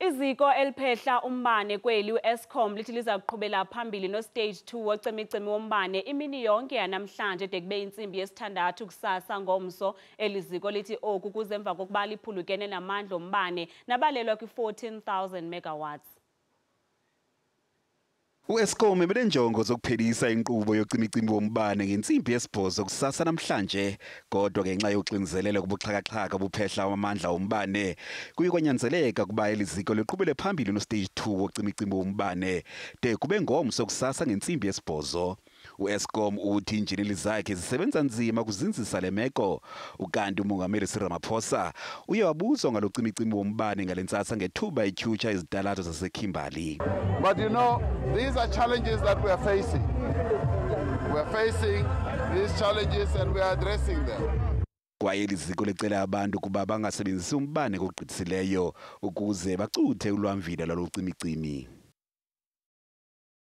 Iziko eliphehla umbane kweli u-Eskom lithi liza kuqhubela phambili no-stage 2 wocimicimi wombane imini yonke yanamhlanje de kube intsimbi yesithandathu kusasa ngomso. Eli ziko lithi oku kuze emva kokuba liphulukene namandla ombane nabalelwa kwi-14,000 megawatts. U-Eskom ebenenjongo zokuphelisa inkqubo yocimicimi wombane ngentsimbi yesibhozo kusasa namhlanje, kodwa ngenxa yoxinzelelo kubuxhakaxhaka obuphehla amandla ombane kuye kwanyanzeleka ukuba eli ziko liqhubele phambili no-stage 2 wocimicimi wombane de kube ngomso kusasa ngentsimbi yesibhozo. U-Eskom uthi iinjineli zakhe zisebenza nzima kuzinzisa le meko. Ukanti umongameli Cyril Ramaphosa uye wabuzwa ngalo cimicimi wombane ngale ntsasa ngethuba etyhutyha izitalato zaseKimberley. But these are challenges that we are facing. We are facing these challenges and we are addressing them. Kwaye eli ziko licela abantu ukuba bangasebenzisi umbane ngokugqithisileyo ukuze bacuthe ulwamvila lwalo cimicimi.